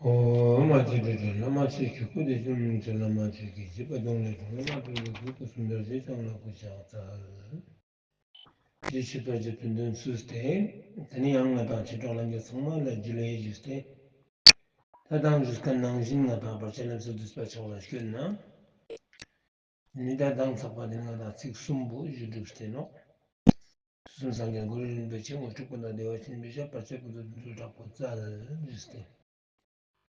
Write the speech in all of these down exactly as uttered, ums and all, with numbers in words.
ཨོ་མ་ཅི་ཏྲ་ཏྲ་ལ་མ་ཆོས་ཀྱི་སྐུ་དེ་བཅོམ་ལྡན་འདས་ལ་མ་ཆོས་ཀྱི་བཞེད་པ་སྟོང་ལས་གྲོལ་ལ་མ་སྤྲོས་པའི་སྐུ་སྐུ་གསུམ་དང་རྗེས་འབྲང་ལ་སྐུ་ཕྱག་འཚལ། རྗེ་ཆོས་དར་གྱི་དོན་དོན་ཚུལ་ཏེ། དེ་ནས་ཡང་ང་དང་ཆོས་གྲོགས་ལྷན་རྒྱས་ཚང་མ་ལ་ཇུ་ལེ་ཞུས་ཏེ། ད་དང་ཞུས་ཁན་ནང་བཞིན་ང་དང་བར་ཆད་ལམ་སེལ་བསྡུས་པ་ཕྱོགས་ལ་བསྐྱོད་ན། ནི་ད་དང་ཚགས་པ་དེ་ང་དང་ཚིག་གསུམ་པོ་ཞུ་གྲུབ་སྟེ་ནོག་དུས་གསུམ་སངས་རྒྱས་གུ་རུ་རིན་པོ་ཆེ་དངོས་གྲུབ་ཀུན་བདག་བདེ་བ་ཆེན་པོའི་ཞབས། བར་ཆད་ཀུན་སོལ་དོན་མཛོད་དྲག་པོ་རྩལ་ཞུས་ཏེ།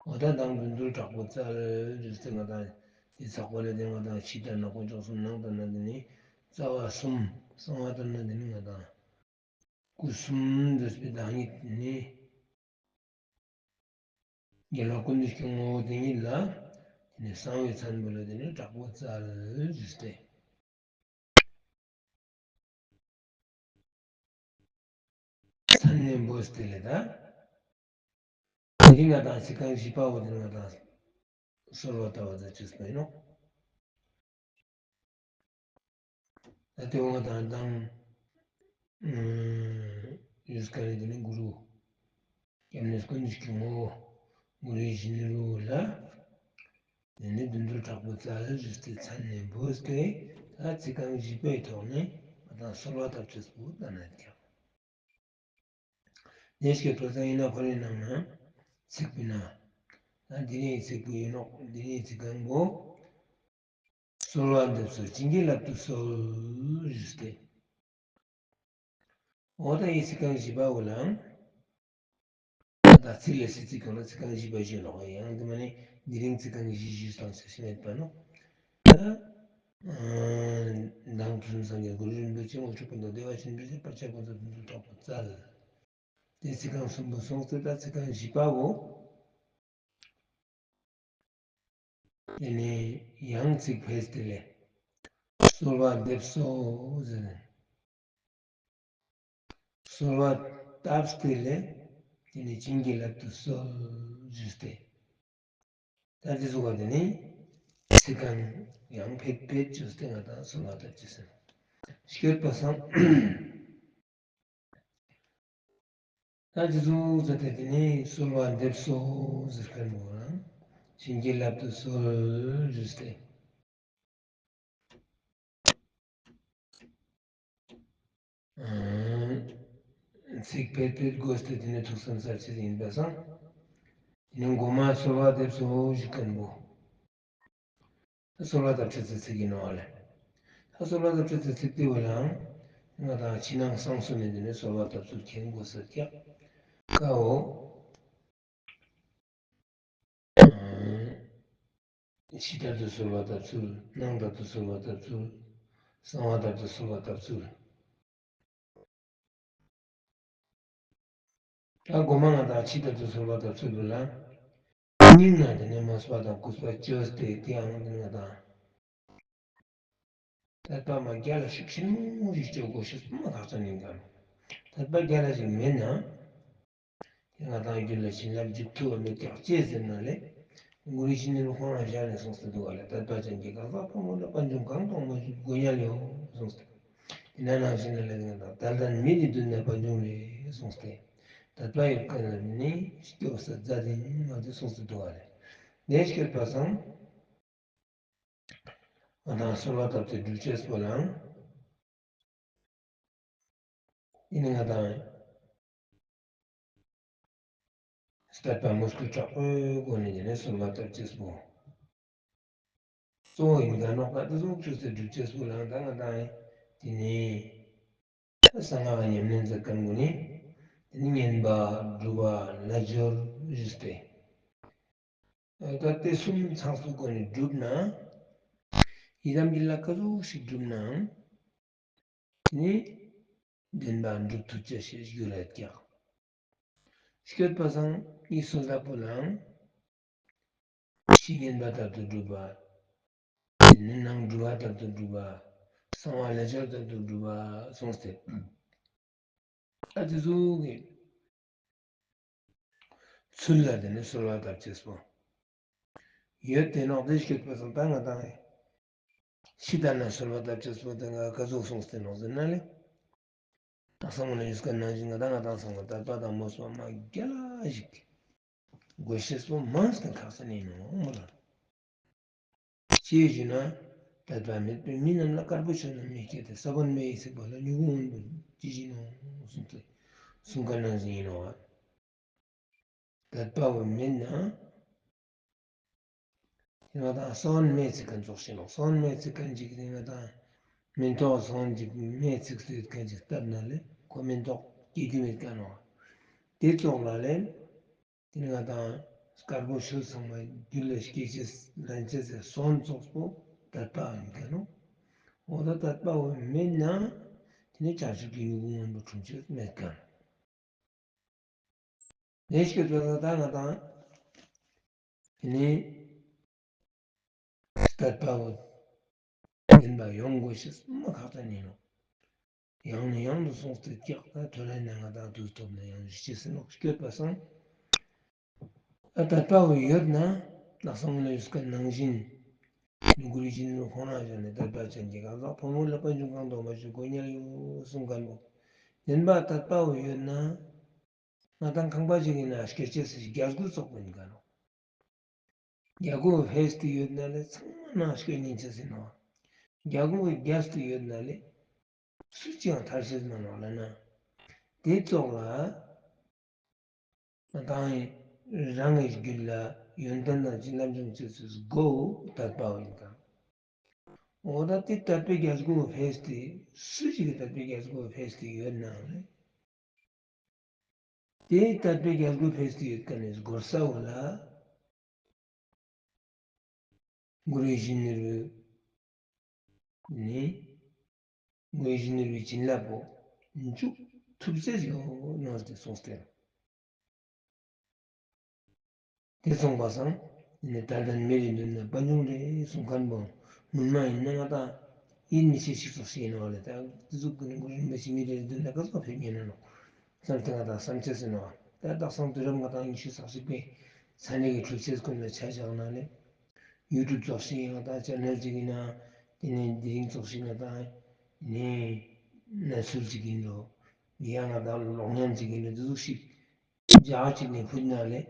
འོ་ད་དང་དོན་མཛོད་དྲག་པོ་རྩལ་ཞུས་ཏེ་ང་དང་དེ་ཚགས་པ་ལས་དེ་ང་དང་ཕྱི་ལྟར་ན་དཀོན་མཆོག་གསུམ། ནང་ལྟར་ན་དེ་ནི་རྩ་བ་གསུམ། གསང་བ་ལྟར་ན་དེ་ནི་ང་དང་སྐུ་གསུམ་འདུས་པའི་བདག་ཉིད་ནི། རྒྱལ་བ་ཀུན་འདུས་ཀྱི་ངོ་བོ་དེ་ཉིད་ལ། དེ་ནས་གསང་བའི་མཚན་པོ་ལ་དེ་ནས་དྲག་པོ་རྩལ་ཞུས་ཏེ། མཚན་ནས་འབོད་དེ་ལས་ད། དེ་རིང་ང་དང་ཚིག་རྐང་བཞི་པ་བོ་དེ་ང་དང་གསོལ་བ་བཏབ་པ་དང་བཅས་པ་ཡིན་ནོ། ད་དེ་འོ་ང་དང་དང་། ཡུལ་དཀའ་ལས་དེ་ནི་གུ་རུ། སྐྱབས་གནས་ཀུན་འདུས་ཀྱི་ངོ་བོ། གུ་རུའི་བཞིན་རོལ་ལ། དེ་ནི་དོན་མཛོད་དྲག་པོ་རྩལ་ཞུས་ཏེ་མཚན་ནས་འབོད་དེ། ད་ཚིག་རྐང་བཞི་པའི་ཐོག་ནས་ང་དང་གསོལ་བ་བཏབ་ཅེས་པོ་ལྟ་ན་ཀྱང་། དེ་སྐད་དུ་ད་ཡིན་ན་ཁོ་རའི་ནང་ན་ཚིག་པའི་ན། ད་འདི་ནས་ཚིག་པོ་ཡིན་ནོག་འདི་ནས་ཚིག་རྐང་པོ། གསོལ་བ་འདེབས་སོ་བྱིན་གྱིས་བརླབ་ཏུ་གསོལ་ཞུས་ཏེ། འོ་ད་ཡི་ཚིག་རྐང་བཞི་པ་བོ་ལའང་། ད་ཚིག་ལ་སི་ཚིག་གང་ལ་ཚིག་རྐང་བཞི་པ་ཞུ་ལོག་ཡང་དེ་མ་ནི་འདི་རིང་ཚིག་རྐང་བཞི་ཞུས་དང་ཟེར་ཤེས་མེད་པ་ནོ། ད་མདང་དུས་གསུམ་སངས་རྒྱས་གུ་རུ་རིན་པོ་ཆེ་དངོས་གྲུབ་ཀུན་བདག་བདེ་བ་ཆེན་པོའི་ཞབས། བར་ཆད་ཀུན་སོལ་དོན་མཛོད་དྲག་པོ་རྩལ། དེ་ཚིག་རྐང་གསུམ་པོ་སོང་ཚེ་ད་ཚིག་རྐང་བཞི་པ་བོ། དེ་ནས་ཡང་ཚིག་ཕེས་ཏེ་ལས། གསོལ་བ་འདེབས་སོ་ཟེར་ནས། གསོལ་བ་བཏབ་སྟེ་ལས། དེ་ནས་བྱིན་གྱིས་བརླབ་ཏུ་གསོལ་ཞུས་ཏེ། ད་དེ་ཚོ་བ་དེ་ནས་ཚིག་རྐང་ཡང་ཕེད་ཕེད་བཅོས་ཏེ་ང་དང་གསོལ་བ་བཏབ་ཅེས་ཟེར། སྐྱོད་པ་སང་། ད་དེ་ཚོ་ཟེར་ཏེ་དེ་ནས་གསོལ་བ་འདེབས་སོ་ཟེར་མཁན་པོ་རང་བྱིན་གྱིས་བརླབ་ཏུ་གསོལ་ཞུས་ཏེ། ཚིག་ཕེད་ཕེད་དགོས་ཏེ་དེ་ནས་ཐུགས་བསམ་གསལ་བྱེད་ཡིན་པ་སང་། དེ་ནས་མགོ་མ་གསོལ་བ་འདེབས་སོ་ཞུ་མཁན་པོ། གསོལ་བ་བཏབ་ཅེས་ཚིག་ཚིག་ཡིན་ནོ་ལེ། ད་གསོལ་བ་བཏབ་ཅེས་ཚིག་ཚིག་དེ་བ་ལའང་། ང་དང་ཕྱི་ནང་གསང་གསུམ་ནས་དེ་ནས་གསོལ་བ་བཏབ་ཚུལ་མཁྱེན་དགོས་ཟེར་ཀྱག་ཀའོ། ཕྱི་ལྟར་དུ་གསོལ་བ་བཏབ་ཚུལ། ནང་ལྟར་དུ་གསོལ་བ་བཏབ་ཚུལ། གསང་བ་ལྟར་དུ་གསོལ་བ་བཏབ་ཚུལ། ད་མགོ་མ་ང་དང་ཕྱི་ལྟར་དུ་གསོལ་བ་བཏབ་ཚུལ་ལ། སྙིང་ན་དེ་ནས་མོས་པ་དང་གུས་པ་བཅོས་ཏེ་དེའང་དེ་ང་དང་། དད་པ་མ་རྒྱ་ལ་ཤུགས་ཆེན་མོ་ཞིག་བཅོ་དགོས་ཤེས་མ་ཐག་ཆོད་ཡིན་ཀྱང་། དད་པ་རྒྱ་ལ་ཞིག་མེད་ན། དེ་ང་དང་རྒྱུད་ལ་བྱིན་རླབས་འཇུག་ཐུབ་པ་མེད་ཀྱག་ཅེས་ཟེར་ན་ལེ། གུ་རུ་ཕྱི་ནས་ཁོང་རང་ཞལ་ནས་གསུངས་ཏེ་འདུག་ག་ལེ། དད་པ་ཅན་གྱི་གང་ཟག་ཕོ་མོ་ལ་དཔལ་འབྱོར་གང་གཏོང་མ་བྱུང་དགོས་ཉལ་ཡོད་གསུངས་ཏེ། དེ་ན་ནང་བཞིན་ལ་ལེ་ང་དང་དལ་ལྡན་མི་ནི་འདོད་ན་དཔལ་འབྱོར་རེད་གསུངས་ཏེ། དད་པ་ཡོད་མཁན་ལ་ནི་སྐྱོབ་ས་མཛད་དེ་ཡིན་ང་ཚོས་གསུངས་ཏེ་འདུག་ག་ལེ། ནས་སྐྱོབ་པ་སང་། ང་དང་གསོལ་བ་བཏབ་སྟེ་སྒྲུབ་ཅེས་པོ་ལའང་། ཡིན་ནི་ང་དང་། དད་པ་མོས་གུས་དྲག་པོའི་སྒོ་ནས་ཡིན་ནི་གསོལ་བ་བཏབ་ཅེས་པོ། གཙོ་བོ་ཡིན་ག་ནོག་ད་དེ་ཚོ་བཅོས་ཏེ་སྒྲུབ་ཅེས་པོ་ལའང་ད་ང་དང་། དེ་ནི། གསང་སྔགས་ཉམས་ལེན་མཛད་མཁན་ཀུན་ནི། དེ་ནི་བསྙེན་པ་སྒྲུབ་པ་ལས་སྦྱོར་ཞུས་ཏེ། ད་དེ་གསུམ་ཚང་སུ་སྒོ་ནས་བསྒྲུབས་ན། ཡི་དམ་གྱི་ལྷ་ག་ཟུག་ཞིག་བསྒྲུབས་ནའང་། དེ་ནི་བདེན་པ་འགྲུབ་ཐུབ་ཅེས་ཞིག་རྒྱུ་རེད་ཀྱག་སྐྱོད་པ་སང་ཡི་སོ་ལྟ་བུ་ལའང་། ཕྱི་བསྙེན་པ་ལྟར་དུ་བསྒྲུབ་པ། དེ་ནི་ནང་སྒྲུབ་པ་ལྟར་དུ་བསྒྲུབ་པ། གསང་བ་ལས་སྦྱོར་ལྟར་དུ་བསྒྲུབ་པ་གསུངས་ཏེ། ཨ་ཙི་ཟུག་གི་ཚུལ་ལ་དེ་ནི་གསོལ་བ་བཏབ་ཅེས་པོ། ཡོད་དེ་ནོག་དེ་སྐྱོད་པ་སང་ད་ང་དང་། ཕྱི་ལྟར་ན་གསོལ་བ་བཏབ་ཅེས་པོ་དེ་ང་ག་ཚོད་གསུངས་ཏེ་ནོག་ཟེར་ན་ལེ། ད་གསང་བ་ལ་ཡོད་སྐད་ནང་བཞིན་ང་དང་ང་དང་གསང་བ་དད་པ་དང་མོས་པ་མ་རྒྱ་ལ་ཞིག་དགོས་ཤེས་པོ་མང་སྟེ་ཁག་ཅན་ཡིན་ནོ་མོ་ལ། ཅི་ཞུ་ན། དད་པ་མེད་པའི་མི་རྣམས་ལ་དཀར་པོ་ཆོས་རྣམས་མི་སྐྱེ་སྟེ། ས་བོན་མེ་ཡིས་ཚིག་པ་ལ་མྱུ་གུ་སྔོན་པོ་ཅི་བཞིན་ནོ་གསུངས་ཏེ། གསུངས་མཁན་ནང་བཞིན་ཡིན་ནོ། དད་པ་བོ་མེད་ན། དེ་ང་དང་ས་བོན་མེ་ཚིག་མཁན་ཙོགས་ཤིག་ནོ། ས་བོན་མེ་ཚིག་མཁན་ཅིག་དེ་ང་དང་མེ་ཏོག་ས་བོན་ཅིག་མེ་ཚིག་སུ་ཡོད་མཁན་ཅིག་བཏབ་ན་ལས་ཁོ་མེ་ཏོག་སྐྱེ་རྒྱུ་མེད་མཁན་ནོ། དེ་ཙོགས་ལ་ལས། དེ་ནི་ང་དང་དཀར་པོ་ཆོས་ཚང་མ་རྒྱུད་ལ་སྐྱེ་ཅེས་ལེན་ཅེས་སི་སོན་ཙོགས་པོ་དད་པ་ཡིན་མཁན་ནོ། འོ་ད་དད་པ་བོ་མེད་ན། དེ་ནི་བྱང་ཆུབ་ཀྱི་མྱུ་གུ་སྔོན་པོ་འཁྲུངས་ཅེས་མེད་མཁན། ལས་སྐྱོད་པའི་ད་ང་དང་། དེ་ནི། དད་པ་བོ་ཡིན་པ་ཡོང་དགོས་ཤེས་མ་ཁག་ཅན་ཡིན་ནོ། ཡང་ནས་ཡང་དུ་གསུངས་ཏེ་སྐྱག་ད་ཐོད་རྒལ་ནས་ང་དང་དུས་ཐོབ་ན་ཡང་ཞིག་ཅེས་ཟེར་ནོ་སྐྱོད་པ་སང་། ད་དད་པ་བོ་ཡོད་ན་ལག་སང་ལ་ཡོད་སྐད་ནང་བཞིན། ནི་གུ་རུ་ཡིད་བཞིན་ནོར་བུ་ཁོང་རང་བཞག་ནས་དད་པ་ཅན་གྱི་གང་ཟག་ཕོ་མོ་ལ་པད་འབྱུང་གང་དུ་མ་བྱོན་དགོས་ཉལ་ཡོད་གསུང་མཁན་པོ། བདེན་པ་དད་པ་བོ་ཡོད་ན། ང་དང་ཁང་པ་ཅིག་ཡིན་ན་སྐྱེ་ཅེས་སི་རྒྱ་སྒོ་བཙོག་པོ་ཡིན་ག་རོ། རྒྱ་སྒོ་ཕེས་ཏེ་ཡོད་ན་ལས་ཚང་མ་ནང་སྐྱེ་ཉིན་ཅེས་ཟེར་ནོ། རྒྱ་སྒོ་རྒྱས་ཏེ་ཡོད་ན་ལས་སུ་ཅིའང་ཐར་ཤེས་མ་ནོ་ལ་ན། དེ་ཙོགས་ལ། ང་དང་རང་གི་རྒྱུད་ལ་ཡོན་ཏན་དང་བྱིན་རླབས་འབྱུང་ཅེས་སི་སྒོ་དད་པ་བོ་ཡིན་ག་འོ་ད་དེ་དད་པའི་རྒྱ་སྒོ་ཕེས་ཏེ་སུ་ཞིག་གི་དད་པའི་རྒྱ་སྒོ་ཕེས་ཏེ་ཡོད་ན་ལས། དེའི་དད་པའི་རྒྱ་སྒོ་ཕེས་ཏེ་ཡོད་མཁན་ནི་སྒོར་ས་བོ་ལ། གུ་རུ་ཡིད་བཞིན་ནོར་བུ་ནི། གུ་རུ་ཡིད་བཞིན་ནོར་བུའི་བྱིན་རླབས་པོ་འཇུག་ཐུབ་ཚད་ཡོད་ནོ་ཟེར་གསུངས་ཏེ། དེ་སོང་པ་སང་། ནི་ད་ལྟ་མི་རེ་འདུག་ན་དཔལ་འབྱུང་རེད་གསུང་མཁན་པོ། སྔོན་མ་ཡིན་ན་ང་དང་ཡིད་མི་ཆེས་ཤིག་ཙོགས་ཤིག་ཡིན་ནོ་ལས་ད་དེ་ཟུག་གི་ནི་གུ་རུ་རིན་པོ་ཆེ་མི་རེ་འདུག་ན་ག་ཚོད་ཕེབས་ཉེན་ན་ནོ། བསམ་སྟེ་ང་དང་བསམ་ཆེས་ཟེར་ནོ། ད་དག་སང་དུས་རབས་ང་དང་ཉི་ཤུ་རྩ་གཅིག་པའི་ས་གནས་ཀྱི་འཕྲུལ་ཆས་ཀུན་ལ་ཆ་བཞག་ན་ལས། ཡུ་ཊུབ་ཙོགས་ཤིག་ཡང་ད་ཅེ་ནལ་ཅིག་ཡིན་ན། དེ་ནས་དེ་རིང་ཙོགས་ཤིག་ང་དང་ནས་གནས་ཚུལ་ཅིག་ཡིན་འགྲོ། ཡང་ང་དང་གློག་བརྙན་ཅིག་ཡིན་འགྲོ་དེ་ཟུག་ཤིག་རྒྱག་ཅིག་ནས་ཕུད་ན་ལས།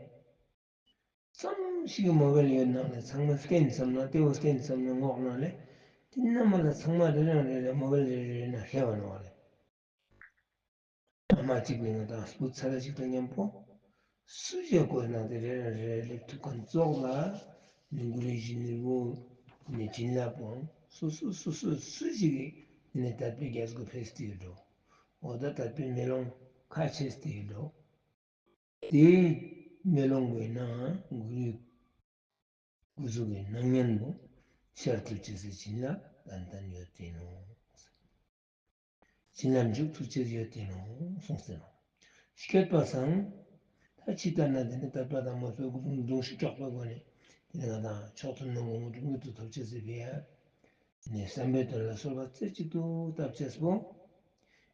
ཙམ་ཞིག་གི་མོ་བེལ་ཡོད་ནང་ལས་ཚང་མ་སྐེན་བསམ་ན་ལྟེ་བ་སྐེན་བསམ་ན་ངོགས་ནང་ལས། དེ་རྣམས་ལ་ཚང་མ་རེ་རང་རེ་རེ་མོ་བེལ་རེ་རེ་ན་ལྷེ་བ་ནོ་བ་ལས། ཨ་མ་གཅིག་ནས་ང་དང་སྤུ་ཚ་ལ་གཅིག་དང་མཉམ་པོ། སུ་ཞིག་གོ་ནང་དེ་རེ་རང་རེ་རེ་སླེབས་ཐུབ་མཁན་ཙོགས་ལ། ནི་གུ་རུ་ཡིད་བཞིན་ནོར་བུ་ནི་བྱིན་རླབས་པོ་སུ་སུ་སུ་སུ་སུ་ཞིག་གི་ནི་དད་པའི་རྒྱ་སྒོ་ཕེས་ཏེ་ཡོད་འགྲོ། འོ་ད་དད་པའི་མེ་ལོང་ཁ་ཕྱེས་ཏེ་ཡོད་འགྲོ། དེའི་མེ་ལོང་བའི་ནང་གུ་རུའི་སྐུ་གཟུགས་ཀྱི་སྣང་བརྙན་པོ་ཤར་ཐུབ་ཅེས་སི་བྱིན་རླབས་ཏན་ཏན་ཡོད་དེ་ནོ། བྱིན་རླབས་འཇུག་ཐུབ་ཅེས་ཡོད་དེ་ནོ་གསུངས་ཟེར་ནོ། སྐྱོད་པ་སང་། ད་ཕྱི་ལྟར་ན་དེ་ནི་དད་པ་དང་མོས་པའི་སྒོ་གདུང་ཤུགས་དྲག་པོའི་སྒོ་ནས་དེ་ནི་ང་དང་མཆོག་ཐུན་མོང་གི་དངོས་གྲུབ་མྱུར་དུ་ཐོབ་ཅེས་སི་ཕི་ཡ། དེ་ནི་བསམ་པའི་དོན་ལ་གསོལ་བ་རྩེ་གཅིག་ཏུ་བཏབ་ཅེས་པོ།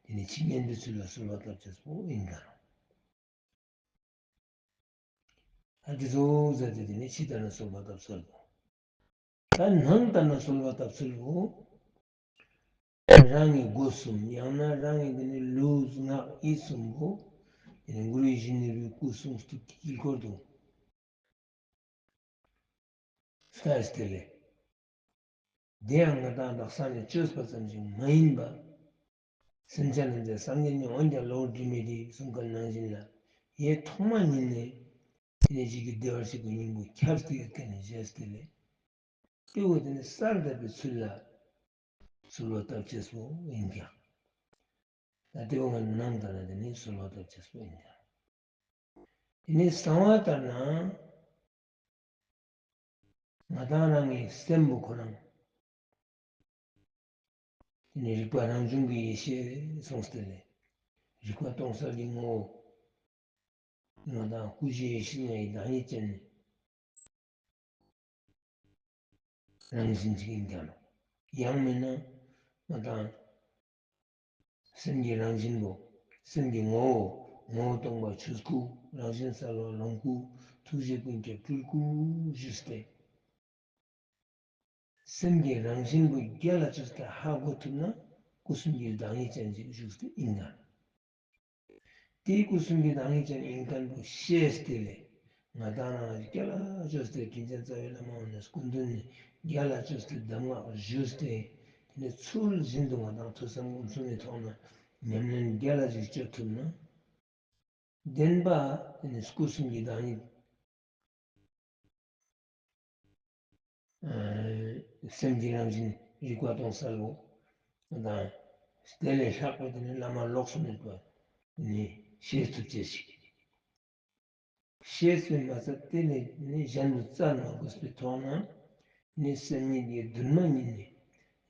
དེ་ནི་ཕྱི་ཉན་པའི་ཚུལ་ལ་གསོལ་བ་བཏབ་ཅེས་པོ་ཡིན་ག་ཨ་དེ་ཚོ་ཟེར་ཏེ་དེ་ནི་ཕྱི་ལྟར་ན་གསོལ་བ་བཏབ་ཚུལ་བོ། ད་ནང་ལྟར་ན་གསོལ་བ་བཏབ་ཚུལ་བོ། རང་གི་སྒོ་གསུམ་ཡང་ན་རང་གི་དེ་ནི་ལུས་ངག་ཡིད་གསུམ་པོ། དེ་ནི་གུ་རུ་ཡིད་བཞིན་ནོར་བུའི་སྐུ་གསུང་ཐུགས་ཀྱི་དཀྱིལ་འཁོར་དུ། སྐྱབས་དེ་ལས། དེ་ཡང་ང་དང་དག་ས་ནས་བཅོས་པ་ཙམ་ཞིག་མ་ཡིན་པ། སེམས་ཅན་ལ་མཛད་སངས་རྒྱས་ཉིད་འོན་ཀྱང་གློ་བུར་དྲི་མེད་དེ་གསུངས་པ་ནང་བཞིན་ལ། ཡེ་ཐོག་མ་ཉིད་ནས་དེ་ནས་ཅིག་གི་བདེ་བར་གཤེགས་པའི་སྙིང་པོ་ཁྱབ་སྟེ་ཡོད་མཁན་ནི་བཞེས་ཏེ་ལས། དེ་བོ་དེ་ནི་གསལ་བཏབ་པའི་ཚུལ་ལ་གསོལ་བ་བཏབ་ཅེས་པོ་ཡིན་ཀྱང་། ད་དེ་བོ་ང་ནང་ལྟར་ན་དེ་ནི་གསོལ་བ་བཏབ་ཅེས་པོ་ཡིན་ཀྱང་། དེ་ནི་གསང་བ་ལྟར་ན། ང་དང་རང་གི་སེམས་པོ་ཁོ་རང་། དེ་ནི་རིག་པ་རང་བྱུང་གི་ཡེ་ཤེས་གསུངས་ཏེ་ལས། རིག་པ་སྟོང་གསལ་གྱི་ངོ་བོ། ང་དང་སྐུ་བཞི་ཡེ་ཤེས་ལྔ་ཡི་བདག་ཉིད་ཅན། རང་བཞིན་ཅིག་ཡིན་ཀྱང་། ཡང་མིན་ན་ང་དང་སེམས་ཀྱི་རང་བཞིན་པོ། སེམས་ཀྱི་ངོ་བོ། ངོ་བོ་སྟོང་པ་ཆོས་སྐུ། རང་བཞིན་གསལ་བ་ལོངས་སྐུ། ཐུགས་རྗེ་ཀུན་ཁྱབ་སྤྲུལ་སྐུ་ཞུས་ཏེ། སེམས་ཀྱི་རང་བཞིན་པོ་རྒྱ་ལ་བཅོས་ཏེ་ཧ་གོ་ཐུབ་ན་སྐུ་གསུམ་གྱི་བདག་ཉིད་ཅན་ཅིག་བཞུགས་ཏེ་ཡིན་ན། དེའི་སྐུ་གསུམ་གྱི་བདག་ཉིད་ཅན་ཡིན་མཁན་པོ་ཤེས་ཏེ་ལས། ང་དང་རང་རྒྱལ་ལ་བཅོས་ཏེ་དྲིན་ཅན་རྩ་བའི་བླ་མ་འོ་ནས་སྐུ་མདུན་ནས་རྒྱལ་ལ་བཅོས་ཏེ་གདམས་ངག་ཞུས་ཏེ། དེ་ནས་ཚུལ་བཞིན་དུ་ང་དང་ཐོས་བསམ་སྒོམ་གསུམ་གྱི་ཐོག་ནས་ཉམས་ལེན་རྒྱལ་ལ་ཞིག་བཅོ་ཐུབ་ན། བདེན་པ་དེ་ནས་སྐུ་གསུམ་གྱི་བདག་ཉིད། སེམས་ཀྱི་རང་བཞིན་རིག་པ་སྟོང་གསལ་བོ་དང་། དེ་ལས་ལྷག་པའི་དེ་ནི་བླ་མ་ལོགས་སུ་མེད་པ་ནི་ཤེས་ཐུབ་ཅེས་ཤིག། ཤེས་ཟིན་མ་ཚད་དེ་ལས་ནི་གཞན་དུ་བཙལ་མ་དགོས་པའི་ཐོག་ན་ནི་སེམས་ཉིད་ཀྱི་འདུན་མ་ཉིད་ནི་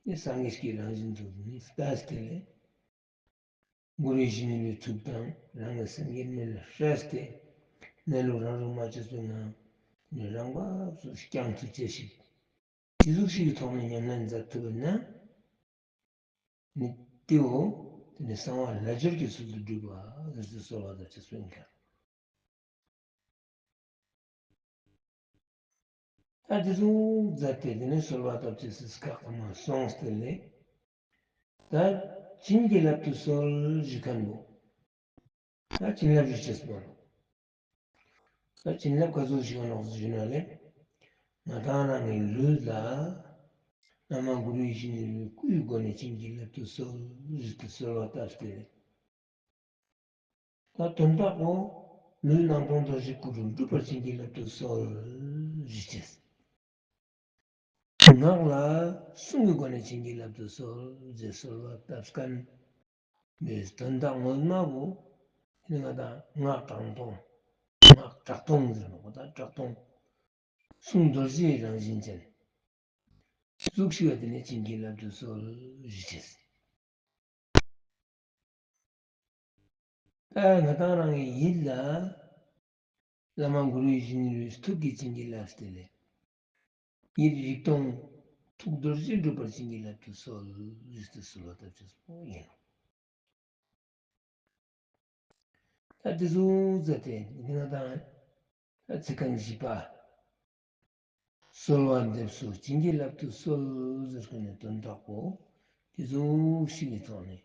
ནི་སངས་རྒྱས་ཀྱི་རང་བཞིན་དུ་ནི་ལྟ་སྟེ་ལས། གུ་རུའི་ཞི་གནས་པའི་ཐུགས་དང་རང་གི་སེམས་ཀྱི་དམིགས་ལ་ཧྲལ་ཏེ། གནས་ལུགས་རང་རུ་མ་བཅོས་པའི་ངང་ནས་རང་བབས་སུ་བསྐྱང་ཐུབ་ཅེས་ཤིག། དེ་ཟུག་ཞིག་གི་ཐོག་ནས་ཉམས་ལེན་མཛད་ཐུབ་པ་ན། ནི་དེའོ། དེ་ནི་གསང་བ་ལྷ་སྦྱོར་གྱི་ཚུལ་དུ་སྒྲུབ་པ་ཟེར་ཏེ་གསོལ་བ་བཏབ་ཅེས་གསུངས་ཀྱང་། ད་དེ་ཚོ་མཛད་དེ་དེ་ནས་གསོལ་བ་བཏབ་ཅེས་སི་སྐབས་ཐ་མ་སོང་སྟེ་ལས། ད་བྱིན་གྱིས་བརླབ་ཏུ་གསོལ་ཞུ་མཁན་པོ། ད་བྱིན་རླབས་ཞུ་ཅེས་པོ། ད་བྱིན་རླབས་ག་ཚོད་ཞུ་ནོག་ཞུ་ན་ལས། ང་དང་རང་གི་ལུས་ལ་བླ་མ་གུ་རུའི་ཞི་གནས་པའི་སྐུའི་སྒོ་ནས་བྱིན་གྱིས་བརླབ་ཏུ་གསོལ་ཞུས་ཏེ་གསོལ་བ་བཏབ་སྟེ། ད་དོན་དག་པོ། ལུས་ནང་སྟོང་རྡོ་རྗེ་སྐུ་རུ་འགྲུབ་པར་བྱིན་གྱིས་བརླབ་ཏུ་གསོལ་ཞུ་ཅེས། ངག་ལ་གསུང་གི་སྒོ་ནས་བྱིན་གྱིས་བརླབ་ཏུ་གསོལ་ཞེས་གསོལ་བ་བཏབ་མཁན་པའི་དོན་དག་ངོ་མ་བོ། དེ་ནི་ང་དང་ངག་གྲགས་སྟོང་། ངག་གྲགས་སྟོང་ཟེར་ནོག་པ། ད་གྲགས་སྟོང་། གསུང་རྡོ་རྗེའི་རང་བཞིན་ཅན། གཟུགས་ཤིག་པ་དེ་ནས་བྱིན་གྱིས་བརླབ་ཏུ་གསོལ་ཞུ་ཅེས། ད་ང་དང་རང་གི་ཡིད་ལ་བླ་མ་གུ་རུའི་ཞི་གནས་པའི་ཐུགས་ཀྱིས་བྱིན་གྱིས་བརླབས་ཏེ་ལས། ཡིད་རིག་སྟོང་ཐུགས་རྡོ་རྗེ་འགྲུབ་པར་བྱིན་གྱིས་བརླབ་ཏུ་གསོལ་ཞུས་ཏེ་གསོལ་བ་བཏབ་ཅེས་པོ་ཡིན་ནོ། ད་དེ་ཚོ་མཛད་དེ་ང་དང་ཚིག་རྐང་བཞི་པ། གསོལ་བ་འདེབས་སོ་བྱིན་གྱིས་བརླབ་ཏུ་གསོལ་ཟེར་མཁན་ནི་དོན་དག་པོ། དེ་ཚོ་ཞིག་གི་ཐོག་ནས་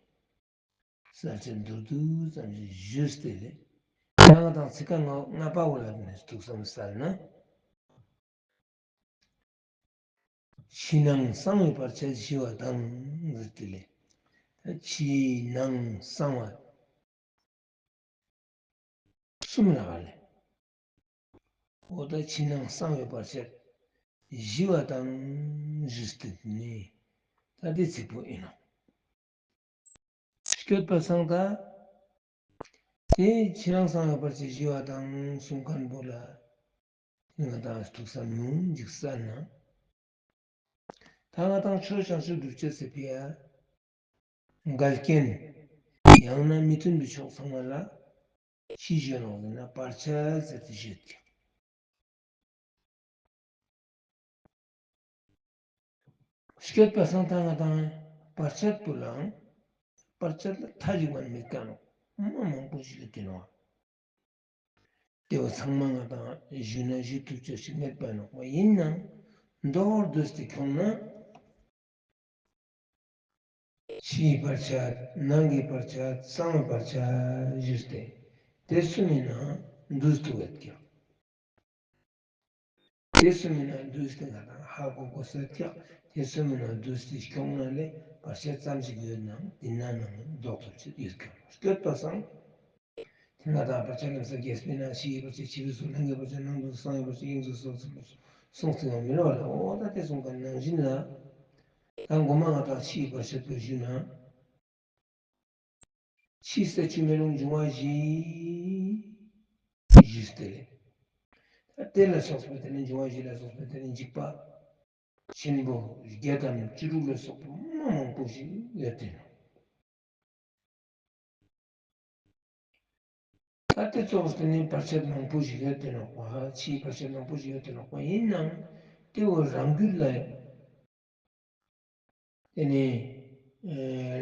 གསལ་བྱེད་མདོར་བསྡུས་ཙམ་ཞིག་ཞུས་ཏེ་ལས། ད་ང་དང་ཚིག་རྐང་ལྔ་པ་བོ་ལ་ནི་ཐུགས་བསམ་གསལ་ན། ཕྱི་ནང་གསང་བའི་བར་ཆད་ཞི་བ་དང་ཟེར་ཏེ་ལས། ད་ཕྱི་ནང་གསང་བ་གསུམ་ལ་བ་ལས། འོ་ད་ཕྱི་ནང་གསང་བའི་བར་ཆད་ཞི་བ་དང་ཞུས་ཏེ་ནི། ད་དེ་ཚིག་པོ་ཡིན་ནོ། སྐྱོད་པ་སང་ད། དེ་ཕྱི་ནང་གསང་བའི་བར་ཆད་ཞི་བ་དང་གསུང་མཁན་པོ་ལ། ང་དང་ཐུགས་བསམ་ཉུང་ཅིག་གསལ་ན། ད་ང་དང་ཆོས་བྱང་ཆུབ་སྒྲུབ་བྱེད་ཟེར་བའི་ཡ། འགལ་རྐྱེན། ཡང་ན་མི་མཐུན་པའི་ཕྱོགས་ཚང་མ་ལ། ཕྱི་བཞིན་འོག་ཡིན་ན་བར་ཆད་ཟེར་ཏེ་བརྗོད་ཀྱང་། སྐྱོད་པ་སང་ད་ང་དང་བར་ཆད་པོ་ལའང་། བར་ཆད་ལ་མཐའ་གཅིག་པ་མེད་ཀ་ནོ། མ་མང་པོ་ཞིག་ཡོད་དེ་ནོ། དེ་བ་ཚང་མ་ང་དང་ཞུ་ན་ཞུ་ཐུབ་ཆོག་ཞིག་མེད་པ་ནོ། ཡིན་ནའང་མདོར་བསྡུས་ཏེ་ཁྱོང་ན། ཕྱིའི་བར་ཆད། ནང་གི་བར་ཆད། གསང་བའི་བར་ཆད་ཞུས་ཏེ། དེ་གསུམ་ཡིན་ན་འདུས་ཐུབ་ཡོད་ཀྱང་། དེ་གསུམ་ཡིན་ན་འདུས་ཏེ་ང་དང་ཧ་གོ་དགོས་ས་ཀྱང་། དེ་གསུམ་ཡིན་ན་འདུས་ཏེ་ཁྱོང་ན་ལས་བར་ཆད་ཙམ་ཞིག་ཡོད་ནའང་དེ་ན་ནང་ལྡོག་ཐུབ་ཆེད་ཡོད་ཀྱང་། སྐྱོད་པ་སང་། དེ་ང་དང་བར་ཆད་ལམ་སང་རྒྱས་པས་ན་ཕྱིའི་བར་ཆད་ཕྱི་བས་སོ། ནང་གི་བར་ཆད་ནང་དུ། གསང་བའི་བར་ཆད་དབྱིངས་སུ་གསོལ་ཟེར་གསུངས་ཏེ་ཡང་མི་རུང་བ་ལ། འོ་ད་དེ་གསུངས་པ་ནང་བཞིན་ལ། ད་མགོ་མ་ང་དང་ཕྱིའི་བར་ཆད་པོ་ཞུས་ན། ཕྱིའི་ས་བཅུ་མེ་རླུང་འབྱུང་བ་བཞི་ཞུས་ཏེ་ལས། ད་དེ་ལ་སོགས་པའི་དེ་ནི་འབྱུང་བ་བཞི་ལ་སོགས་པའི་དེ་ནི་འཇིགས་པ་ཆེན་པོ་བརྒྱད་དང་བཅུ་དྲུག་ལ་སོགས་པ་མ་མང་པོ་ཞིག་ཡོད་དེ་ནོ། ད་དེ་ཚོགས་དེ་ནི་བར་ཆད་མང་པོ་ཞིག་ཡོད་དེ་ནོ་པ། ཕྱིའི་བར་ཆད་མང་པོ་ཞིག་ཡོད་དེ་ནོ་པ། ཡིན་ནའང་དེ་བོ་རང་རྒྱུད་ལ། དེ་ནི་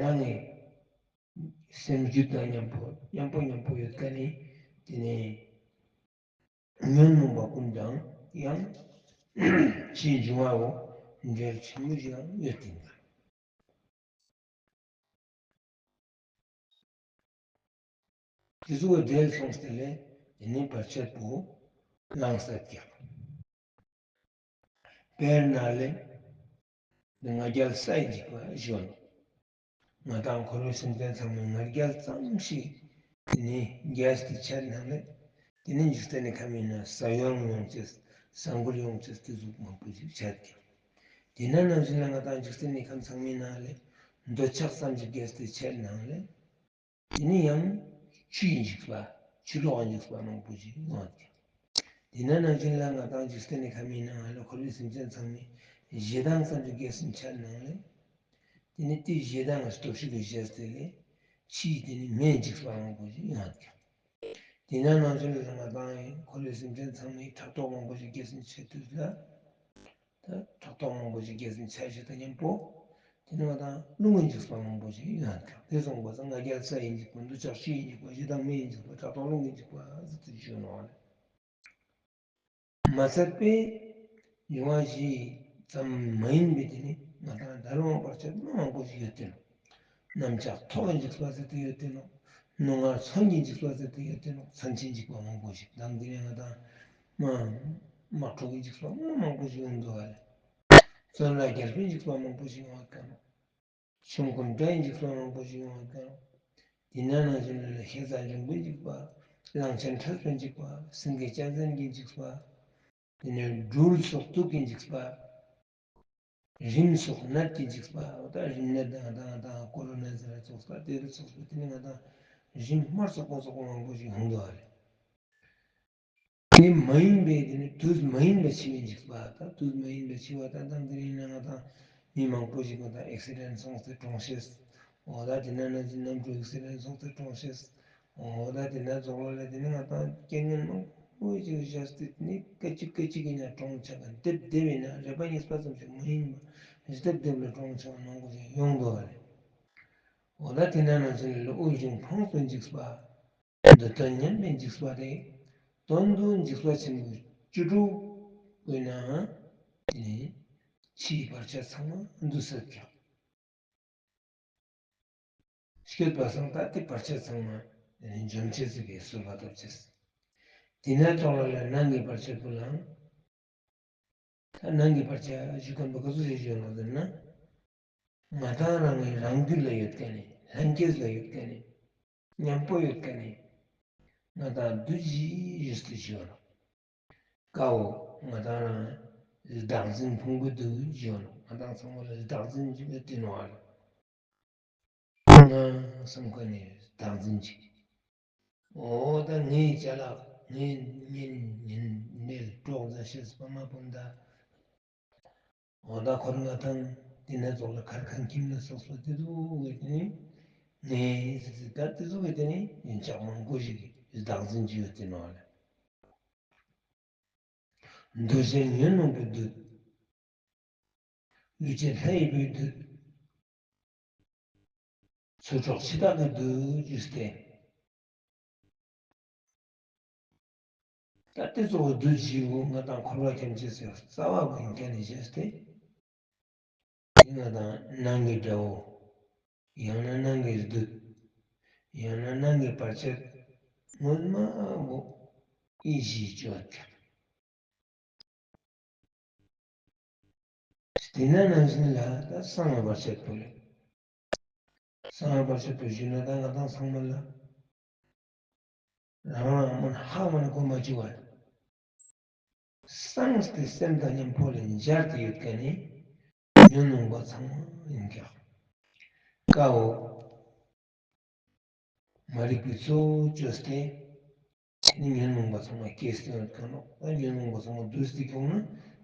རང་གི་སེམས་རྒྱུད་དང་མཉམ་པོ་མཉམ་པོ་མཉམ་པོ་ཡོད་མཁན་ནི་དེ་ནི་ཉོན་མོངས་པ་ཀུན་དང་ཡང་ཕྱིའི་འབྱུང་བའོ། འབྲེལ་ཆེན་མོ་ཞིག་ཡང་ཡོད་དེ་འདུག། དེ་ཚོ་བ་འབྲེལ་སོང་སྟེ་ལས་དེ་ནི་བར་ཆད་པོ། ལངས་ས་ཀྱང་། དཔེར་ན་ལས། ང་རྒྱལ་ས་ཡི་འཇིགས་པ་ཞོན། ང་དང་འཁོར་བའི་སེམས་ཅན་ཚང་མའི་ང་རྒྱལ་ཙམ་ཞིག་དེ་ནི་རྒྱས་ཏེ་ཆད་ནང་ལས། དེ་ནི་འཇིག་རྟེན་ནི་ཁམས་ཡིན་ན་ས་ཡོམ་ཡོང་ཅེས་ས་འགུལ་ཡོང་ཅེས་དེ་ཟུག་མང་པོ་ཞིག་ཆད་ཀྱང་། དེ་ན་ནང་བཞིན་ལ་ང་དང་འཇིག་རྟེན་ནི་ཁམས་ཚང་མའི་ནང་ལས་འདོད་ཆགས་ཙམ་ཞིག་རྒྱས་ཏེ་ཆད་ནང་ལས། དེ་ནི་ཡང་ཆུ་ཡི་འཇིགས་པ། ཆུ་ལོག་གི་འཇིགས་པ་མང་པོ་ཞིག་ཡོང་བ་དེ། དེ་ན་ནང་བཞིན་ལ་ང་དང་འཇིག་རྟེན་ནི་ཁམས་ཡིན་ན་ང་ལ་འཁོར་བའི་སེམས་ཅན་ཚང་མའི་ཞེ་སྡང་ཙམ་གྱི་རྒྱས་སུ་ཆད་ནང་ལས། དེ་ནི་དེའི་ཞེ་སྡང་གི་སྟོབས་ཤུགས་ཀྱིས་བཞག་སྟེ་ལས་ཕྱིའི་དེ་ནི་མེའི་འཇིགས་པ་མང་པོ་ཞིག་ཡོང་བ་དེ། དེ་ན་ནང་བཞིན་ལ་ང་དང་འཁོར་བའི་སེམས་ཅན་ཚང་མའི་ཕྲག་དོག་མང་པོ་ཞིག་རྒྱས་སུ་ཆད་དུས་ལ། ད་ཕྲག་དོག་མང་པོ་ཞིག་རྒྱས་སུ་ཆད་ཞིག་དང་མཉམ་པོ། དེ་ནི་ང་དང་རླུང་གི་འཇིགས་པ་མང་པོ་ཞིག་ཡོང་ཐལ། དེ་སོང་པ་སང་ང་རྒྱལ་ས་ཡི་འཇིགས་པ། འདོད་ཆགས་ཆུ་ཡི་འཇིགས་པ། ཞེ་སྡང་མེ་ཡི་འཇིགས་པ། ཕྲག་དོག་རླུང་གི་འཇིགས་པ་ཟེར་ཏེ་བརྗོད་ནོ་ཨ་ལེ། མ་ཚད་པའི་འབྱུང་བ་བཞི་ཙམ་མ་ཡིན་པའི་དེ་ནི་ང་དང་ད་རུང་བར་ཆད་མ་མང་པོ་ཞིག་ཡོད་དེ་ནོ། གནམ་ལྕགས་ཐོག་གི་འཇིགས་པ་ཟེར་ཏེ་ཡོད་དེ་ནོ། རྣོ་ངར་མཚོན་གྱི་འཇིགས་པ་ཟེར་ཏེ་ཡོད་དེ་ནོ། མཚོན་ཆའི་འཇིགས་པ་མང་པོ་ཞིག་དང་དེ་ནས་ང་དང་དམག་དམག་འཁྲུག་གི་འཇིགས་པ་མང་མང་པོ་ཞིག་ཡོང་འདུག་བ་ལས། བཙོན་ར་རྒྱལ་པོའི་འཇིགས་པ་མང་པོ་ཞིག་ཡོང་བ་དཀའ་ནོ། ཆོམ་རྐུན་དགྲ་ཡི་འཇིགས་པ་མང་པོ་ཞིག་ཡོང་བ་དཀའ་ནོ། དེ་ན་ནང་བཞིན་ལ་ཤེས་བྱ་འབྱུང་པོའི་འཇིགས་པ། གླང་ཆེན་ཁྲ་ཚོའི་འཇིགས་པ། སེང་གེ་གཅན་གཟན་གྱི་འཇིགས་པ། དེ་ནས་སྦྲུལ་སོགས་དུག་གི་འཇིགས་པ། རིམས་སོགས་ནད་ཀྱི་འཇིགས་པ། འོ་ད་རིམས་ནད་དང་དང་དང་ཀོ་རོ་ན་ཟེར་བ་སོགས་པ་དེ་ལ་སོགས་པ་དེ་ནི་ང་དང་རིམས་དམར་སོགས་པ་སོགས་པ་མང་པོ་ཞིག་ཡོང་འདུག་བ་རེད། དེ་མ་ཡིན་པའི་དེ་ནི་དུས་མ་ཡིན་པའི་འཆི་བའི་འཇིགས་པ་དང་། དུས་མ་ཡིན་པའི་འཆི་བ་ད་ལྟ་འདི་ཡིན་ན་ང་དང་མི་མང་པོ་ཞིག་ང་དང་ཨེག་སི་ཌེན་སོང་སྟེ་གྲོངས་ཤེས། འོ་ད་དེ་ན་ནང་བཞིན་གནམ་གྲུ་ཨེག་སི་ཌེན་སོང་སྟེ་གྲོངས་ཤེས། འོ་ད་དེ་ན་རྫོགས་ལ་ལས་དེ་ནི་ང་དང་རྐྱེན་ངན་མང་པོ་ཞིག་བཞག་སྟེ་དེ་ནི་སྐད་ཅིག་སྐད་ཅིག་གིས་ཀྱང་གྲོངས་ཆགས་ཀྱི་སྡེབ་སྡེབ་ཡིན་ན་རེ་བ་གཉིས་པ་ཙམ་ཞིག་མ་ཡིན་པ་སྡེབ་སྡེབ་ལ་གྲོངས་ཆགས་མང་པོ་ཞིག་ཡོང་འདུག་བ་རེད། འོ་ད་དེ་ན་ནང་བཞིན་ལ་དབུགས་འབྱིན་ཕོངས་སུ་འཇིགས་པ། འདི་ལྟར་ཉམས་པའི་འཇིགས་པ་སྟེ། དོན་དུ་འཇིགས་པ་ཆེན་པོ་བཅུ་དྲུག་ཡོད་ནའང་དེ་ནི་ཕྱིའི་བར་ཆད་ཚང་མ་འདུས་སེ་ཀྱང་། སྐྱོད་པ་སང་ད་དེ་བར་ཆད་ཚང་མ་དེ་ནི་འཇོམས་བྱེད་ཟེར་བའི་གསོལ་བ་བཏབ་ཅེས། དེ་ནས་ཐོག་ལ་ལ་ནང་གི་བར་ཆད་པོ་ལའང་། ད་ནང་གི་བར་ཆད་ཞུ་མཁན་པོ་ག་ཚོད་ཞིག་ཡོད་ལ་ཟེར་ན། ང་དང་རང་གི་རང་རྒྱུད་ལ་ཡོད་མཁན་ནི་ལྷན་སྐྱེས་ལ་ཡོད་མཁན་ནི་མཉམ་པོ་ཡོད་མཁན་ནི་ང་དང་བདུད་བཞི་ཡོད་དུ་ཞུ་ནོ། ཀ་བོ་ང་དང་རང་བདག་འཛིན་ཕུང་པོའི་བདུད་ཞུ་ནོ། ང་དང་ཚང་མ་ལ་བདག་འཛིན་ཞུ་བའི་དེ་ནོ་ཨ་ལ། ང་བསམ་མཁན་ནི་བདག་འཛིན་ཅིག་འོ་ད་ངའི་ཅ་ལག་ངའི་གཉེན་ཉེ་འབྲེལ་གྲོགས་མཛའ་བཤེས་ཕ་མ་སྤུན་ཟླ། འོ་ད་འཁོར་ལྔ་དང་དེ་ནས་རྫོགས་ལ་མཁར་ཁང་ཁྱིམ་ལ་སོགས་པ་དེ་ཚོ་གི་དེ་ནི་ངའི་ཟེར་ཟེར་ད་དེ་ཚོ་གི་དེ་ནི་ཡིན་ཆགས་མང་པོ་ཞིག་གི་བདག་འཛིན་གྱི་ཡོད་དེ་ནོ་ཨ་ལ། འདུ་བྱེད་ཉོན་མོངས་པའི་བདུད། ལུས་ཅན་ལྷ་ཡི་བུའི་བདུད། ཚུལ་འཕྲོག་འཆི་བདག་གི་བདུད་ཞུས་ཏེ། ད་དེ་ཚོ་བདུད་བཞི་པོ་ང་དང་འཁོར་བ་ཐམས་ཅད་ཀྱི་རྩ་བ་པོ་ཡིན་མཁན་ནི་ཞེས་ཏེ། དེ་ང་དང་ནང་གི་དགྲ་བོ། ཡང་ན་ནང་གི་བདུད། ཡང་ན་ནང་གི་བར་ཆད་ངོ་མ་བོ་ཨི་བཞི་བཅོ་ཐལ། དེ་ན་ནང་བཞིན་ལ་ད་གསང་བའི་བར་ཆད་པོ་ལས། གསང་བའི་བར་ཆད་པོ་ཞུས་ན་ད་ང་དང་ཚང་མ་ལ་རང་རང་མ་ཧ་མ་ནི་གོ་མ་བཅུག་པར། གསང་སྟེ་སེམས་དང་མཉམ་པོ་ལ་འབྱར་ཏེ་ཡོད་མཁན་ནི་ཉོན་མོངས་པ་ཚང་མ་ཡིན་ཀྱང་། ཀ་བོ། མ་རིག་པའི་གཙོ་བོ་བཅོས་ཏེ། དེ་ནི་ཉོན་མོངས་པ་ཚང་མ་སྐྱེས་ཏེ་ཡོད་མཁན་ནོ། ད་ཉོན་མོངས་པ་ཚང་མ་འདུས་ཏེ་ཁྱོང་ན་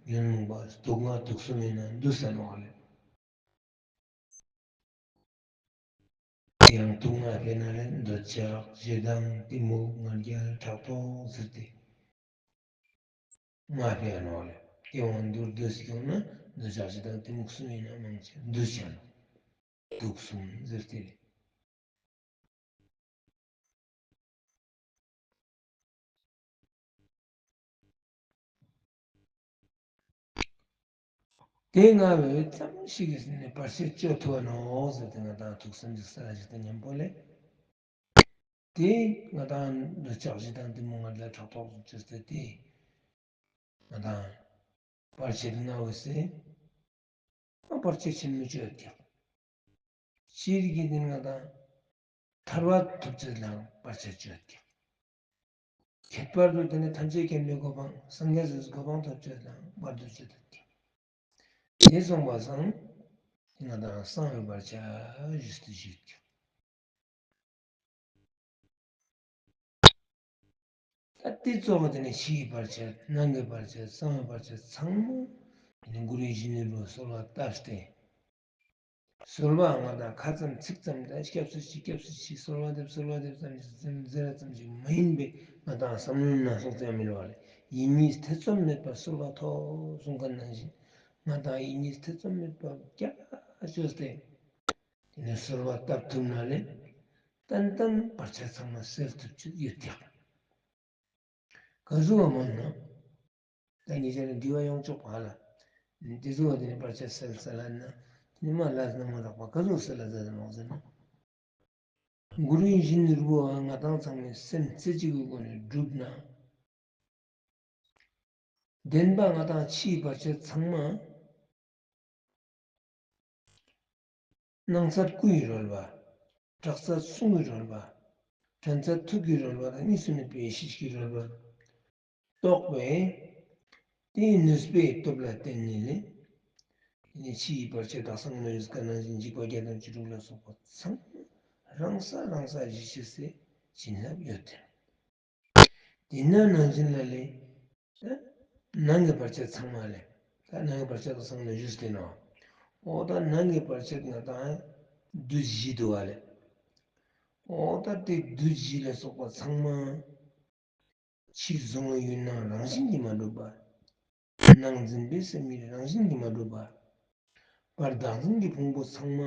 ཉོན་མོངས་པ་དུག་ལྔ་དུག་གསུམ་ཡིན་ན་འདུས་ས་ནོ་ཨ་ལེ། ཡང་དུག་ལྔ་སྤེལ་ན་ལས་འདོད་ཆགས་ཞེ་སྡང་གཏི་མུག་ང་རྒྱལ་ཕྲག་དོག་ཟེར་ཏེ། ལྔ་སྤེལ་ནོ་ལས། དེ་དབང་དུ་བསྡུས་ཀྱང་ན་འདོད་ཆགས་ཞེ་སྡང་གཏི་མུག་གསུམ་ཡིན་ན་མང་ཆེ་འདུས་ཆེ་ནོ། དུག་གསུམ་ཟེར་ཏེ་རེད། དེ་ལྔ་བོས་ཙམ་ཞིག་གིས་ནི་བར་ཆད་གཅོད་ཐུབ་བ་ནོ་ཟེར་ཏེ་ང་དང་ཐུགས་བསམ་ཅིག་གསལ་ཞིག་དང་མཉམ་པོ་ལས། དེ་ང་དང་འདོད་ཆགས་ཞེ་སྡང་གཏི་མུག་ང་རྒྱལ་ཕྲག་དོག་ཅེས་ཏེ་དེ་ དང་བར་ཆད་སྔ་བོ་སེལ། ཨ་བར་ཆད་ཆེན་མོ་གཅོད་ཀྱང་། སྤྱིར་གྱི་དེ་ང་དང་ཐར་པ་ཐོབ་ཚད་ལའང་བར་ཆད་གཅོད་ཀྱང་། ཁྱད་པར་དུ་དེ་ནི་ཐམས་ཅད་མཁྱེན་པའི་གོ་འཕང་སངས་རྒྱས་སུ་གོ་འཕང་ཐོབ་ཚད་ལའང་བར་དུ་གཅོད་ཀྱང་། དེ་སོང་བ་སང་ང་དང་གསང་བའི་བར་ཆད་ཞུས་ཏེ་ཞུས་ཀྱང་། ད་དེ་གཙོ་བོ་དེ་ནི་ཕྱིའི་བར་ཆད། ནང་གི་བར་ཆད། གསང་བའི་བར་ཆད་ཚང་མ་དེ་ནི་གུ་རུའི་ཞལ་སྔ་ནས་གསོལ་བ་བཏབ་སྟེ། གསོལ་བ་ང་དང་ཁ་ཙམ་ཚིག་ཙམ་དང་སྐྱབས་སུ་མཆི་སྐྱབས་སུ་མཆི། གསོལ་བ་འདེབས་གསོལ་བ་འདེབས་ཙམ་ཞིག་ཙམ་ཟེར་ཙམ་ཞིག་མ་ཡིན་པའི་ང་དང་བསམ་བློའི་ནང་སོང་ཙམ་མི་རུང་བ་ལས། ཡིད་གཉིས་ཐེ་ཚོམ་མེད་པར་གསོལ་བ་ཐོབ་གསུངས་པ་ནང་བཞིན། ང་དང་ཡིད་གཉིས་ཐེ་ཚོམ་མེད་པར་རྒྱ་ཆེ་བྱས་ཏེ། དེ་ནས་གསོལ་བ་བཏབ་ཐུབ་ན་ལས། ཏན་ཏན་བར་ཆད་ཚང་མ་སེལ་ཐུབ་ཀྱི་ཡོད་ཀྱང་། ག་ཟུག་མ་ན། ད་ཉེ་ཆར་འདྲི་བ་ཡོང་ཆོག་པ་ལ། དེ་ཚོ་བ་དེ་ནི་བར་ཆད་སེལ་སེལ་ལ་ན། དེ་ནི་མ་ལ་ན་མ་རག་པ་ག་ཟུག་སེལ་ལ་ཟེར་ནོག་ཟེར་ན། གུ་རུའི་ཞལ་སྔ་ནས་ང་དང་ཚང་མའི་སེམས་རྩེ་གཅིག་གི་སྒོ་ནས་བསྒྲུབས་ན། བདེན་པ་ང་དང་ཕྱིའི་བར་ཆད་ཚང་མ། སྣང་ཚར་སྐུ་ཡི་རོལ་པ། གྲགས་ཚར་གསུང་གི་རོལ་པ། དྲན་ཚར་ཐུགས་ཀྱི་རོལ་པ་དང་གཉིས་སུ་མེད་པའི་ཡེ་ཤེས་ཀྱི་རོལ་པར་རྟོགས་པས། དེའི་ནུས་པའི་སྟོབས་ལ་བརྟེན་ནས་ལས། དེ་ནས་ཕྱིའི་བར་ཆད་དག་སང་ནོ་ཡོད་ཀ་ནང་བཞིན་འཇིགས་པ་བརྒྱད་དང་བཅུ་དྲུག་ལ་སོགས་པ་ཚང་མ་རང་ས་རང་ས་ཞི་བྱེད་སའི་བྱིན་རླབས་ཡོད་དེ། དེ་ན་ནང་བཞིན་ལ་ལས། ད་ནང་གི་བར་ཆད་ཚང་མ་ལས། ད་ནང་གི་བར་ཆད་དག་སང་ནོ་ཡོད་དེ་ནོ། འོ་ད་ནང་གི་བར་ཆད་ང་དང་བདུད་བཞི་འདུག་བ་ལས། འོ་ད་དེ་བདུད་བཞི་ལ་སོགས་པ་ཚང་མ། ཕྱིར་བཟུང་བའི་ཡུལ་སྣང་རང་བཞིན་གྱིས་མ་གྲུབ་པ། སྣང་འཛིན་པའི་སེམས་ཉིད་རང་བཞིན་གྱིས་མ་གྲུབ་པ། བར་བདག་འཛིན་གྱི་ཕུང་པོ་ཚང་མ་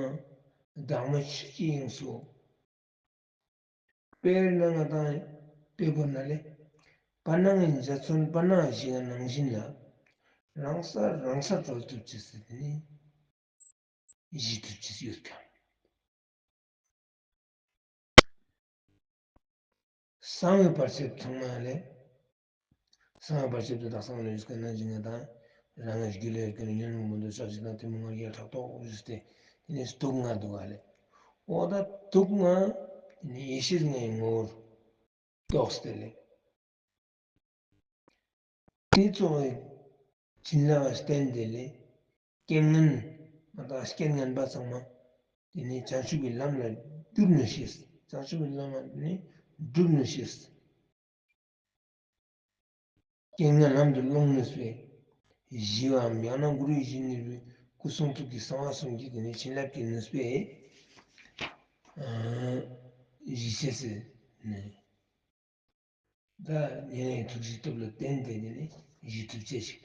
བདག་མེད་ཆོས་ཀྱི་དབྱིངས་སུ། དཔེར་ན་ང་དང་དཔེ་བོར་ན་ལས། བར་སྣང་གི་འཇའ་ཚོན་བར་སྣང་བཞི་ཡི་ནང་བཞིན་ལ། རང་ས་རང་ས་གྲོལ་ཐུབ་ཅེས་ཟེར་ནས་ཞི་ཐུབ་ཅེས་ཡོད་ཀྱང་། གསང་བའི་བར་ཆད་ཚང་མ་ལས། གསང་བའི་བར་ཆད་དུ་དག་སང་ལ་ཡོད་ཀྱང་ནང་བཞིན་ང་དང་། རང་ངེས་རྒྱུད་ལས་ཀྱི་ཉོན་མོངས་མུན་པ་ཕྱོགས་བཞི་དང་གཏི་མུག་ལྔ་ཡང་ཕྲག་དོག་བཞུས་ཏེ། དེ་ནས་དུག་ལྔ་འདུག་བ་ལས། འོ་ད་དུག་ལྔ། དེ་ནས་ཡེ་ཤེས་ལྔའི་ངོ་བོར་རྟོགས་ཏེ་ལས། དེ་གཙོ་བོའི་བྱིན་རླབས་བརྟེན་ཏེ་ལས། རྐྱེན་ངན་མ་དང་རྐྱེན་ངན་པ་ཚང་མ། དེ་ནས་བྱང་ཆུབ་ཀྱི་ལམ་ལ་བསྒྱུར་ནུས་ཤེས། བྱང་ཆུབ་ཀྱི་ལམ་ལ་དེ་ནས་བསྒྲུབ་ནུས་ཤེས། རྐྱེན་ངན་ལམ་དུ་སློང་ནུས་པའི་ཞི་བའམ་ཡང་ན་གུ་རུའི་ཞལ་སྔ་ནས་སྐུ་གསུང་ཐུགས་ཀྱི་གསང་བ་གསུམ་གྱི་དེ་ནས་བྱིན་རླབས་ཀྱི་ནུས་པས། ཨ། ཞི་བྱེད་ཟེར་ནས། ད་ཉེ་བའི་ཐུགས་རྗེའི་སྟོབས་ལ་བརྟེན་ཏེ་དེ་ནས་ཞི་ཐུབ་ཅེས་ཤིག་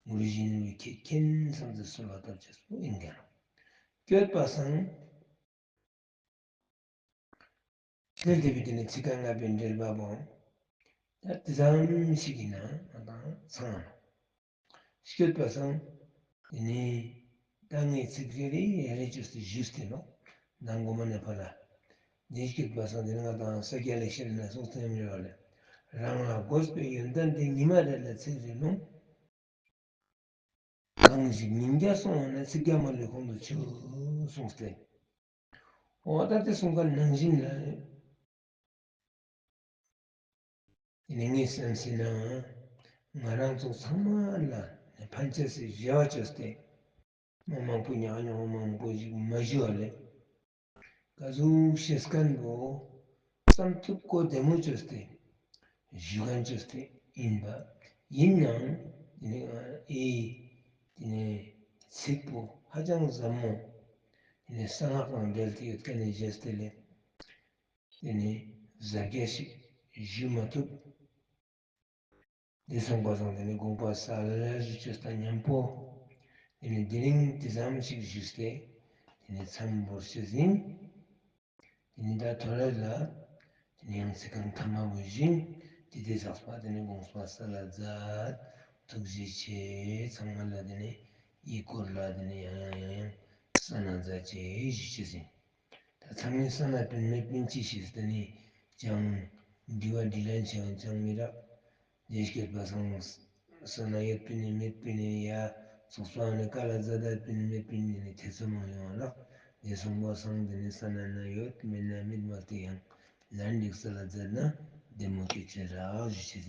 གུ་རུའི་ཞལ་སྔ་ནས་ཁྱེད་མཁྱེན་བསམ་དུ་གསོལ་བ་བཏབ་ཅེས་པོ་ཡིན་གྱང་། བསྐྱོད་པ་སང་། དེར་བསྡད་པའི་དེ་ནས་ཚིག་རྐང་ལྔ་པའི་འགྲེལ་པ་པོ། ད་དེ་ཙམ་ཞིག་ཡིན་ན་ང་དང་ཚང་། བསྐྱོད་པ་སང་། དེ་ནས་ད་ངས་ཚིག་རེ་རེ་རེ་རེ་བཅོས་ཏེ་ཞུས་ཏེ་ནོ། མདང་དགོང་མོ་ནས་ཕར་ལ། དེ་བསྐྱོད་པ་སང་དེ་ནས་ང་དང་ས་སྐྱ་ལེགས་བཤད་ན་སོགས་ཚང་མི་རོ་ལས། རང་ལ་དགོས་པའི་ཡོན་ཏན་དེ་ཉི་མ་རེ་ལ་ཚིག་རེ་ལུང་། གང་ཞིག་ཉིན་བརྒྱ་སོང་བ་ན་ཚིག་བརྒྱ་མ་ལུས་ཁོང་དུ་ཆུད་གསུངས་ཏེ། འོ་ད་དེ་གསུང་མཁན་ནང་བཞིན་ལ། དེ་ནས་ངས་བསམ་སྲིད་ན། ང་རང་ཚོ་ཚང་མ་ལ་ཕན་ཆད་སའི་རེ་བ་བཅོས་ཏེ། མི་མང་པོ་ཉག་ཉོག་མང་པོ་ཞིག་མ་ཞུ་བ་ལས། ག་ཟུག་བཤད་མཁན་པོ། བསམ་ཐུབ་གོ་བདེ་མོ་བཅོས་ཏེ། ཞུ་མཁན་བཅོས་ཏེ་ཡིན་པ། ཡིན་ནའང་། དེ་ནས་ཨེ། དེ་ནས་ཚིག་པོ་ཧ་ཅང་ཟབ་མོ། དེ་ནས་གསང་སྔགས་དང་འབྲེལ་ཏེ་ཡོད་མཁན་ནས་བཞེས་ཏེ་ལས། དེ་ནས་གཟབ་རྒྱས་ཤིག་ཞུ་མ་ཐུབ། འདི་སོང་པ་སང་དེ་ནས་དགོངས་པ་གསལ་ཞུ་ཅེས་དང་མཉམ་པོ། དེ་ནས་དེ་རིང་དེ་ཙམ་ཞིག་ཞུས་ཏེ། དེ་ནས་མཚམས་བོར་ཅེས་ཡིན། དེ་ནས་ད་ཐོ་རེ་ལ། དེ་ནས་ཡང་ཚིག་རྐང་ཐ་མ་བོ་བཞིན། དེ་དེ་ཚགས་པ་དེ་ནས་དགོངས་པ་གསལ་ལ་མཛད། ཐུགས་རྗེ་ཆེ། ཚང་མ་ལ་དེ་ནས་ཡི་སྐོར་ལ་དེ་ནས་ཡང་ཡང་ཡང་ཡང་གསན་ན་མཛད་ཅེས་ཞུ་ཅེས་ཡིན། ད་ཚང་མས་གསན་ན་དོན་མེད་པིན་ཅི་ཞེས་དེ་ནས་ཀྱང་འདྲི་བ་འདྲི་ལན་བྱས་ཀྱང་མི་རག་དེ་བསྐྱོད་པ་སང་ ས་ན་ཡོད་པའི་ནི་མེད་པའི་ནི་ཡ། ཚོགས་པ་ནི་ཀ་ལ་ཛ་ད་པའི་ནི་མེད་པའི་ནི་ནི་ཐེ་ཚོམ་མ་ཡོང་བ་ལགས། དེ་སོང་པ་སང་དེ་ནི་ས་ན་ན་ཡོད་མེད་ན་མེད་མ་སྟེ་ཡང་ལན་འགྲིག་ས་ལ་ཛ་ན་བདེ་མོ་སྐད་ཆ་རག་ཞུ་ཆེད་ཟིན།